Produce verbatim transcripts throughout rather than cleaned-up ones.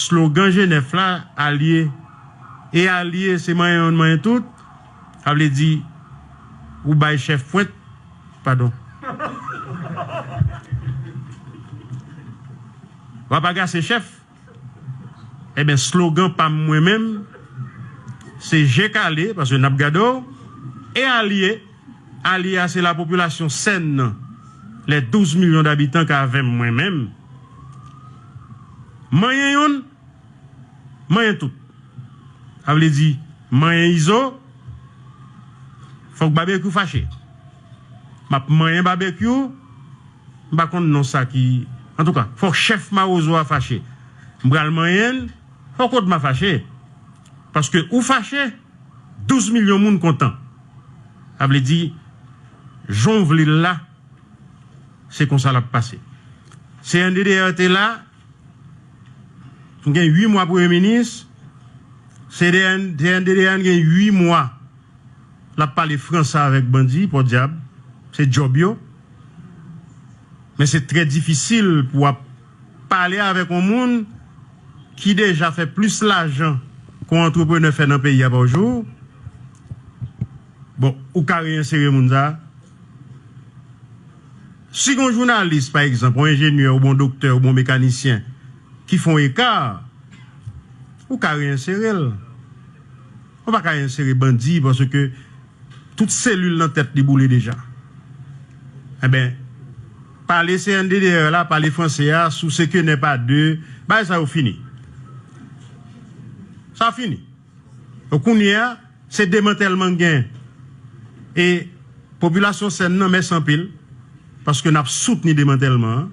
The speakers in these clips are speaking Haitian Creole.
Slogan G nèf la, alye. E alye, se manyen youn, manyen tout. Sa vle di, ou bay chèf pwent, padon. W ap agase chèf. Ebyen, slogan pa m mwen menm, se je kale, paske n ap gade w, e alye. Alye a, se lapopilasyon sèn nan, les douze millions d'habitants k avè m mwen menm. Manyen youn, manyen tout. Sa vle di, manyen Izo, fòk Babekyou fache. M ap manyen Babekyou, m pa konn non sa ki, antouka, fòk chèf Mawozo a fache. M pral manyen l, fòk Odma fache. Paske ou fache, douz milyon moun kontan. Sa vle di, jan w vle l la, se konsa l ap pase. C N D D R te la, nou gen uit mwa premye minis, C N D D R gen uit mwa l ap pale franse avèk bandi, pòdyab, se djòb yo. Men se trè difisil pou w ap pale avèk yon moun ki deja fè plis lajan ke yon antreprenè fè nan peyi a pa jou. Bon, ou ka reyensere moun sa a. Si gen yon jounalis, pa egzanp, yon enjenyè, oubyen yon doktè, oubyen yon mekanisyen ki fè yon eka, ou ka reyensere l. Ou pa ka reyensere bandi paske tout selil nan tèt li boule deja. Enben, pale C N D D R la, pale franse a, sou se ke nè pa de, bagay sa yo fini. Sa fini. Donk, kounye a, se demantèlman k gen. E popilasyon sèn nan, mèsi anpil, paske n ap soutni demantèlman an.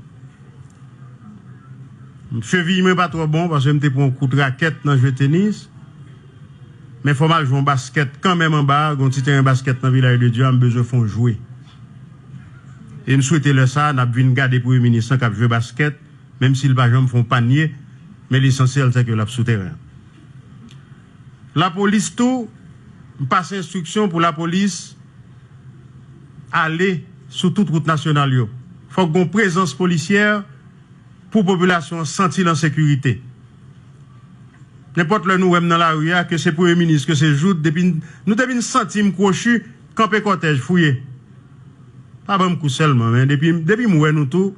Cheviy mwen pa twò bon, paske m te pran yon kout rakèt nan jwe tenis. Men fò m al jwe yon baskèt kanmenm anba a, gen yon ti teren baskèt nan Vilaj de Dye a, m bezwen fè yon jwe. E m swete lè sa a, n ap vin gade premye minis lan k ap jwe baskèt, menm si l pa janm fè yon panye, men lesansyèl se ke l ap sou teren an. Lapolis tou, m pase enstriksyon pou lapolis ale sou tout wout nasyonal yo. Fòk gen yon prezans polisyè pou popilasyon an santi l an sekirite. Nenpòt lè nou wè m nan lari a, ke se premye minis, ke se Jouthe, depi n, nou depi n santi m kwochi, kanpe kòtèj, fouye. Pa ban m kou sèlman, men depi, depi m wè nou tou,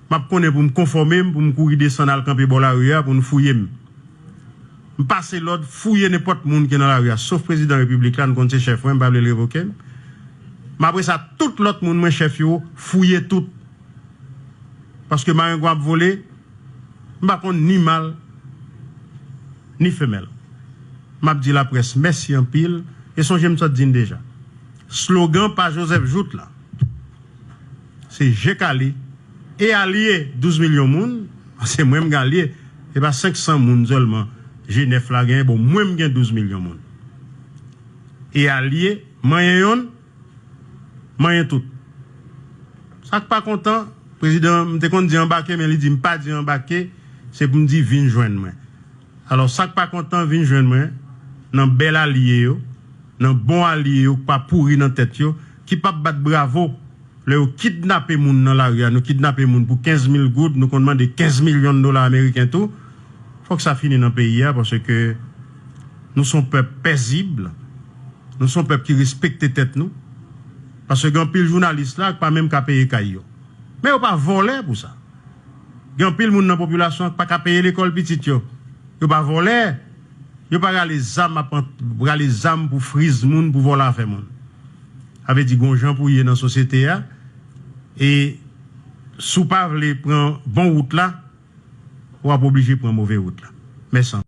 m ap konnen pou m konfòme m, pou m kouri desann al kanpe bò lari a, pou n fouye m. M pase lòd fouye nenpòt moun ki nan lari a, sof prezidan repiblik la, nou konn se chèf mwen, m pa vle l revoke m. Men apre sa, tout lòt moun mwen chèf yo, fouye tout. Paske marengwen ap vole, m pa konn ni mal, ni femèl. M ap di laprès mèsi anpil, e sonje m sot di n deja. Slogan pa Joseph Jouthe la, se je kale, e alye douz milyon moun, se mwen m gen alye, se pa senk san moun sèlman G nèf la genyen, bon, mwen m gen douz milyon moun. E alye, manyen yonn, manyen tout. Sa k pa kontan, prezidan, m te konn di anbake, men li di m pa di anbake, se pou m di vin jwenn mwen. Alò, sa k pa kontan, vin jwenn mwen, nan bèl alye yo, nan bon alye yo, k pa pouri nan tèt yo, ki p ap bat bravo lè yo kidnape moun nan lari a, nou kidnape moun pou kenz mil goud, nou konn mande kenz milyon dola ameriken tou. Fòk sa fini nan peyi a, paske nou se yon pèp pezib, nou se yon pèp ki respekte tèt nou. Paske gen anpil jounalis la k pa menm ka peye kay yo. Men yo pa vòlè pou sa. Gen anpil moun nan popilasyon an k pa ka peye lekòl pitit yo. Yo pa vòlè. Yo pa rale zam ap an-, rale zam pou friz moun, pou vòlè afè moun. Sa vle di gon jan pou ye nan sosyete a. E si w pa vle pran bon wout la, w ap oblije pran move wout la. Mèsi.